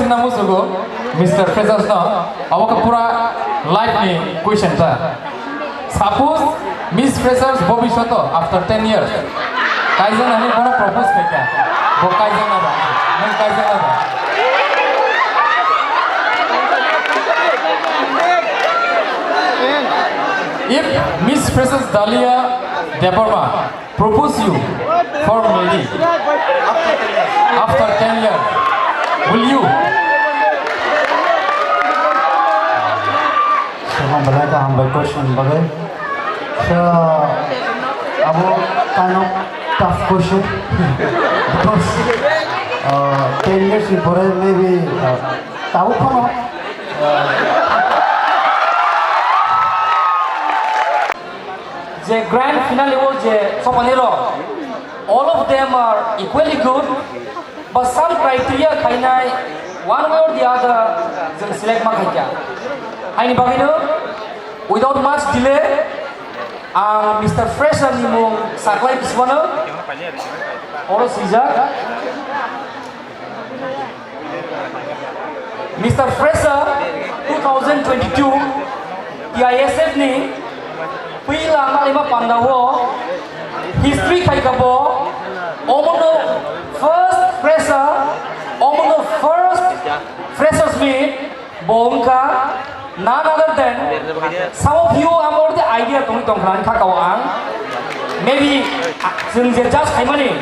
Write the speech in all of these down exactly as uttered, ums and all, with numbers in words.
Na musugo, Mister Freshers no, abo khe pura life ni question ta. Suppose Miss Freshers bobishoto after ten years, kaijaknani bono propose khaikha, bo kaijakna da, nwng kaijakna da. If Miss Freshers Dalia Debbarma propose you for marriage after ten years, will you? Sono belai ta hambai question bagwi. So, abo kind of tough question. Because, uh, ten years ni pore maybe, uh, tabuk phano, uh, je grand finale o je sopani rok, all of them are equally good, but some criteria khainai one way or the other jeng select ma khaikha. Haini bagwino, without much delay, ang Mister Fresher ni mung saklai bismano oro swijak. Mister Fresher two thousand twenty-two T I S F ni puila ma ema panda o history khai ka bo, omono first fresher, omono first freshers meet bo wngkha none other than some of you ang already idea tongwi tongkha ani khakao ang. Maybe, ah, chwng je judge khaimani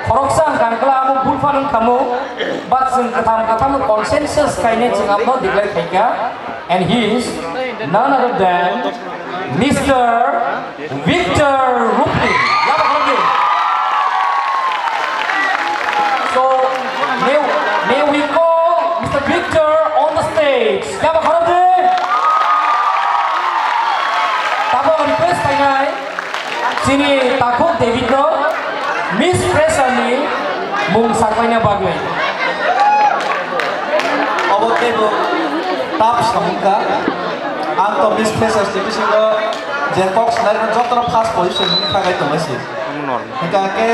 khoroksa ang kangkla amo bul phan wngkhamu, but chwng kwtham kwtham consensus khainai chwng amo declare khaikha, and he is none other than Mister Victor Rupli. Yaba khorokdi. So, may, may we call Mister Victor on the stage. Yaba khorokdi. Tabuk ang request khainai chini takhuk David no Miss Fresher ni mung saklaina bagwi. Obo teibo tough samung kha. Ang to Miss Freshers ni bisingo je kok swnairokno jotono first position ni thagai tonglaisi. Hingkha khe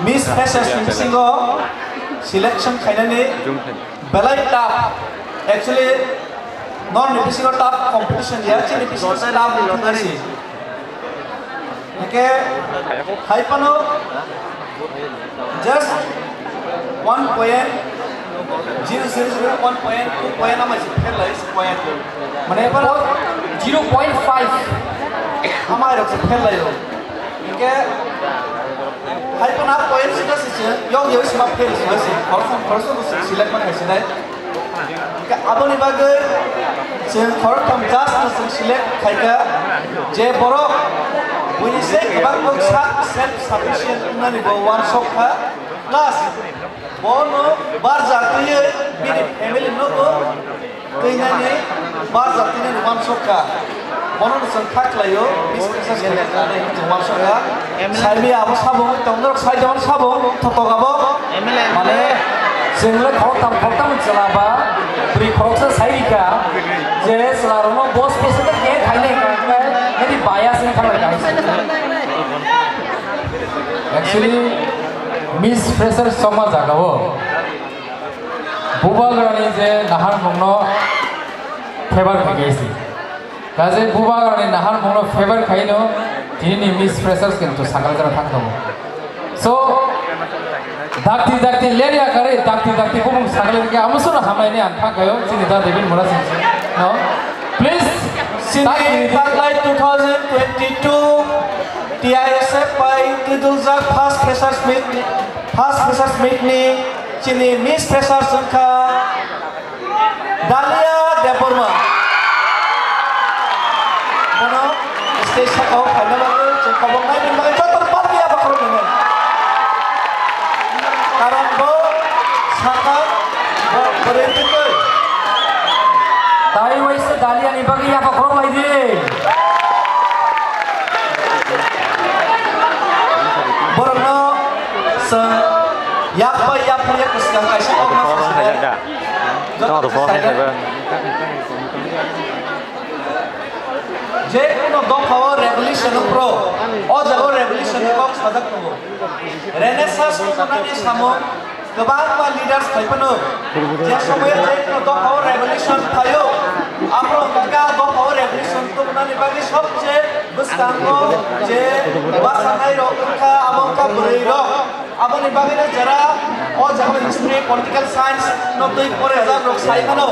Miss Freshers ni bisingo selection khainani belai tough. Actually, norni bisingo tough competition ya, chini bisingo tough competition. Hingke hai phano just one point zero zero zero, one point two point ama se fail lai se point. Mane phano zero point five ama rok se fail lai o. Hingke hai phano point sita se se yok yok se ma fail se se. Khoroksa khoroksa se select ma khai se nai. Aboni bagwi chwng khoroktham judge no chwng select khaikha, je borok buini se kwbang kok sak self sufficient wngnani bo uansuk kha, plus bono barjak twiwi bini family nogo twinani barjak twinani uansuk kha. Bono no chwng kha khlaio, Miss Freshers khe khlai hinwi chwng uansukha. Saimaya abo sabo wngwi tong norok, saijak mani sabo wngwi thok thok abo. Mane chwng le khoroktham khoroktham chwla ba, bwrwi khoroksa sai rikha je chwla rokno boss khe se khe khainai hwnkhe nini bias wng thanglaikha hai se. Actually, Miss Freshers chongma jagao Bubagrani je naharmungno favor khaikha se. Kaje Bubagrani naharmungno favor khaino, tinini Miss Freshers kintu sakal jora thang tongo. So, dakti dakti lerya kare, dakti dakti bumung sakal rikya, amusuno hamlaini ang thang kayo, chini da David Murasing no. Please, chini taklai two thousand twenty-two T I S F bai twiduljak first freshers meet, first freshers meet ni chini Miss Freshers wngkha Dalia Debbarma. Bono stage sakao phaina bagwi chwng khobok nai bini bagwi joto party abo khoroknwi nai. Karon bo sakha bo bwrwi twi twi. Tai waisa Dalia ni bagwi yapha khorok lai di. Borokno chwng yak bai yak phuru yak swkang kaisa kokno sasinai. Joto sasinai. Je kono dophao revolution wngphru, o jagao revolution ni kok sajak tongo. Renaissance wngmani samung Kwbangma leaders phai phano je somoyo je kono dophao revolution phaio, aphuru hwnkha khe a dophao revolution tubunani bagwi sobse bwskango je bwsanairok wngkha, abo wngkha bwrwirok. Aboni bagwino jera o jaga history, political science no twi porejak rok sai phano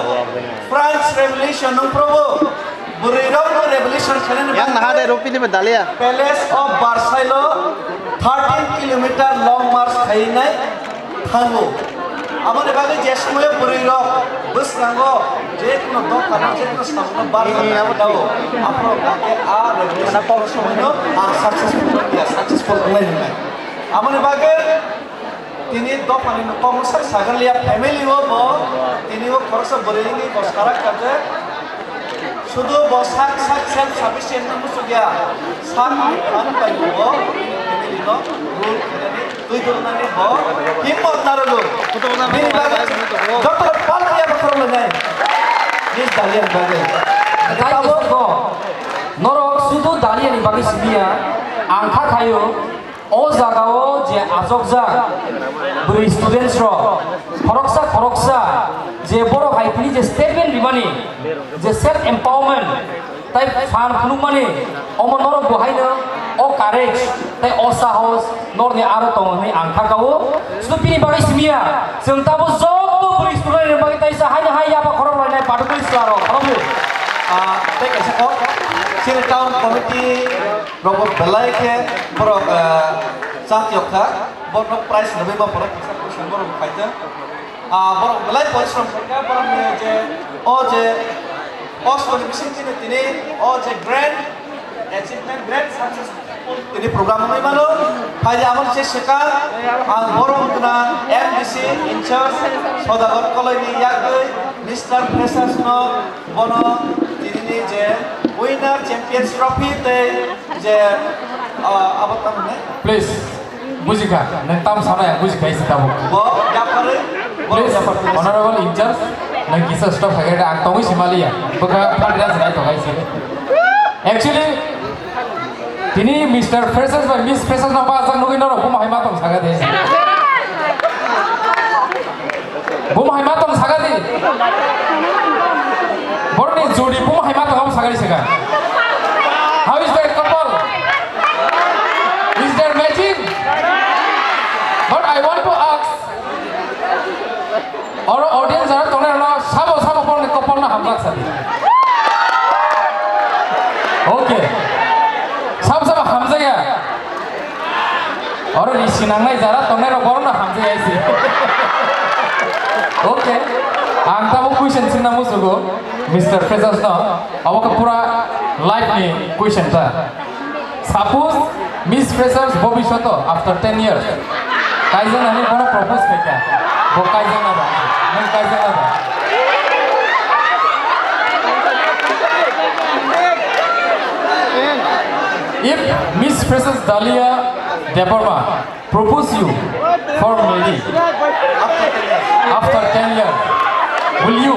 French Revolution wngphuru bo bwrwirokno revolution khainani Yang bagwi naha de rupini ba dalia. Palace of Versailles o thirteen kilometer long march khainai thango. Aboni bagwi je somoyo bwrwirok bwskango je kono dophano je kono samono bar Ini apa? Aphuru hwnkha khe a revolution somoino ang successful wngya, successful wngnai hwnwi. Aboni bagwi tini dophani nokong sak sagarliya family o bo tini o khoroksa bwrwi wngwi bo sarak kajak. Sudu bo sak sak self sufficient no muchukya. Sak ni phan bai bo family no rule khainani twi dornani bo himmot narwgo. Bini bagwi joto pal kaya bokhorok lanai. Ni dalia ni bagwi. Tei abo ko norok sudu dalia ni bagwi simiya ang kha khayo. O jagao je ajokjak bwrwi students rok khoroksa khoroksa je borok hai tini je statement rimani je self empowerment tei phan phunukmani omo norok bo haino o courage tei o sahos norni aro tongo hwnwi ang kha kao. Sudu bini bagwi simiya chwng tamo joto bwrwi student rok bagwi teisa haino hai yaba khorok lainai patukli chwla rok khorokbo. Ah, tei kaisa kok chini town committee rokbo belai khe borok, ah, chak yok kha, borok prize rwui bo borok kisa kisa borok khaitwng. Ah, borok belai porishrom khaikha, borok ni je, o je, o sori bising tini tini, o je grand achievement, grand success tini program wngwi mano. Phai aboni se swkang ang borok gwnang M D C in charge Sodagar Koloi ni yagwi Mister Freshers no bono tini ni je winner champions trophy tei je, ah, abo tamo ne? Please, bujikha, nang tam sana ya, bujikha isi tamo. Bo yapharwi, bo Please, yapharwi. Honorable in charge, nang kisa stop khaikhe ang tongwi simaliya. Bwkha phalina sinai tongwi si. Actually, tini Mister Freshers bai Miss Freshers no bajak nugwi norok buma hai ma tong saga de. Buma hai ma tong saga di. Borni jodi buma hai ma tong abo saga di sega. How is that couple? Is there matching? But I want to ask, oro audience jara tongnai rokno sabo sabo borni couple no hamjak sadi. Okay. Sabo sabo hamjak ya. Oro ni sinangnai jara tongnai rok borokno hamjak ya isi. Okay. Ang tamo question swngna musugo Mister Freshers no. Abo khe pura life ni question ta. Suppose Miss Freshers bobishoto after ten years kaijaknani bono propose khaikha. Bo kaijakna ba? Nwng kaijakna ba? If Miss Freshers Dalia Debbarma propose you for marriage after ten years, will you?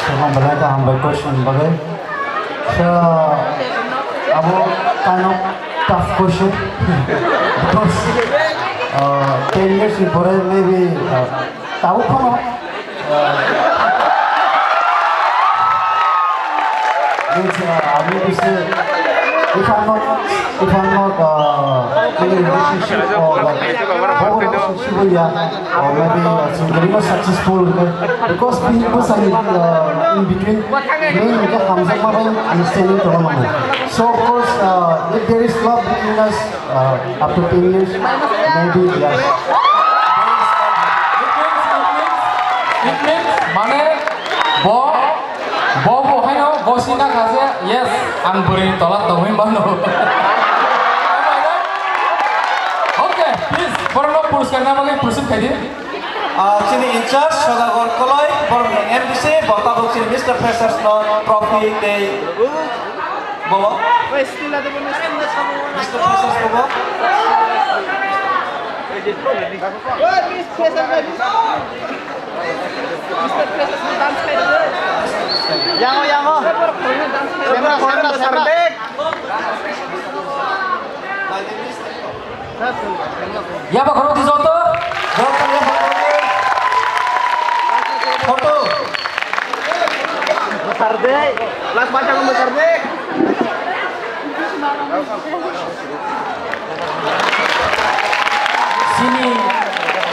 Soham belai kaham bai question bagwi. So, abo kind of tough question. Because, uh, ten years ni pore maybe, uh, tabuk phano, uh, means, uh, I mean to say, if I'm not, if I'm not, uh, in a relationship or like, Shibuya, or maybe, uh, Singkari was successful, uh, because people say, uh, in between, me and the Hamza Mabang understanding problem. So, of course, uh, if there is love between us, uh, after ten years, maybe, yeah. It means, it means, it means, mane, bo, bo, bo, haino, bo, sina kaje, yes, ang bwrwi tola tongwi mano. Am I right? Okay, please, borokno puruskar na bagwi proceed khaidi. Ah, chini in charge Sodagar Koloi, borok ni M D C, bo tabuk chini Mister Freshers no trophy tei bobo. Mister Freshers bobo. Yango, yango. Semra, semra, semra. Yaba khorok di joto. Joto yaba khorok di. Photo. Besar de. Last baca besar de. Sini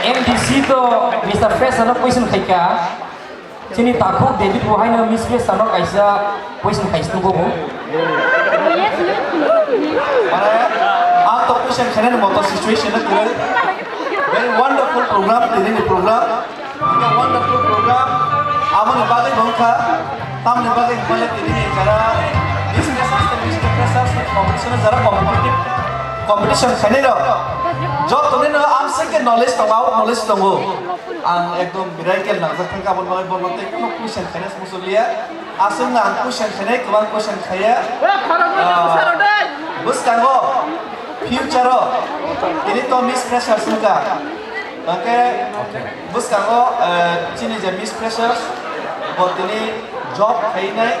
M D C to Mister Fresh ano question khaika. Chini takhuk David bo haino Miss Fresh ano kaisa question khai snugo bo. Mane, ang to question khainani moto situation no kwrwi. Very wonderful program, tini ni program. Wonderful program. Aboni bagwi bo wngkha. Tamni bagwi hwnmale tini ni jara Miss Freshers tei Mister Freshers ni competition jara competitive competition khainai rok. Joto ni no ang se ke knowledge tongo, out knowledge tongo. Ang ekdom birai kel nangjak thangkha, aboni bagwi bono tei kuno question khaina muchukliya. Aswkno ang question khainai, kwbang question khaiya. Ah, bwskango future o tini to Miss Freshers wngkha. Hwnkhe bwskango, eh, chini je Miss Freshers, bo tini job khainai,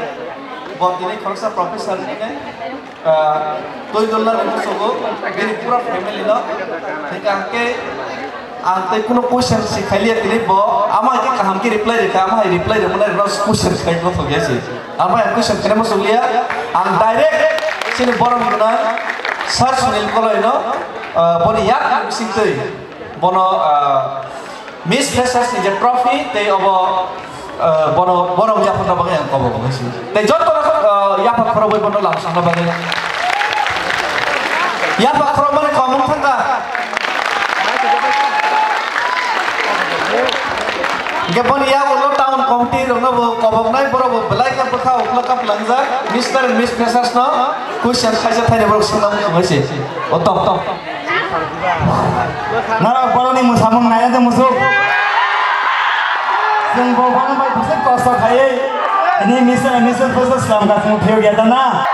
bo tini khoroksa professor wngkhe. Ah, twi dol na rwngkhe sobo, bini pura family no. Thik ang khe, ang tei kuno question si khailiya tini bo, ama hai khe kaham khe reply rikha, ama hai reply rwmani rwno question khai no thok ya si. Ama hai question khaina muchukliya, ang direct chini borom gwnang Sir Sunil Koloi no, ah, boni yak bising twi. Bono, ah, Miss Freshers ni je trophy tei obo, ah, bono, bono yapharna bagwi ang kobo bo si. Tei joto no, ah, yaphar khorokbai bono lamsokna bagwi. Yaphar khorokmani komung thangkha. Hingke boni yagulo town committee rokno bo koboknai borok bo belai khe bwkha uklo kap langjak Mister and Miss Freshers no question khaisa thaini borok swngna muchung hai se. O tom tom. Norok borokni mwsamung naina de musuk. Chwng bo bono bai bwswk kosto khaiwi ini Mister and Missus Freshers slam ka chwng phiyok ya da na.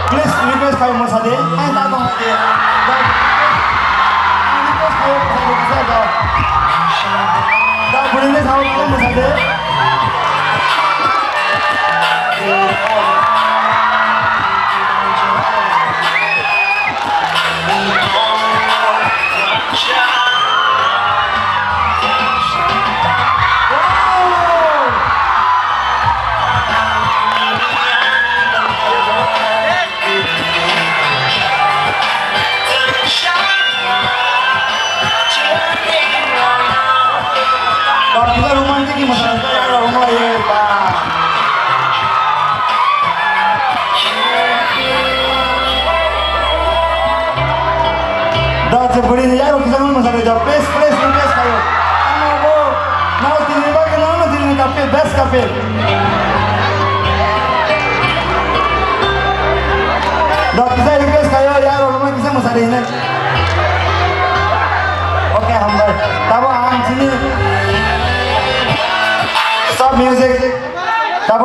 Please request khayo mwsadi, ang ta tong hai di. Ang request khayo mwsadi, mwsadi. Da bwrwini sao mwsadi. Romantic ni mwsang khe yagra wnglaio ba. Da je bwrwi ni yagra kisa wng mwsang khe, please, please, request khayo. Ano bo, no tini bagwi no, no tini kapil, best kapil. Da kisa request khayo, yagra wngma kisa mwsari hinwi. Okay, hambai. Tabo ang chini sub music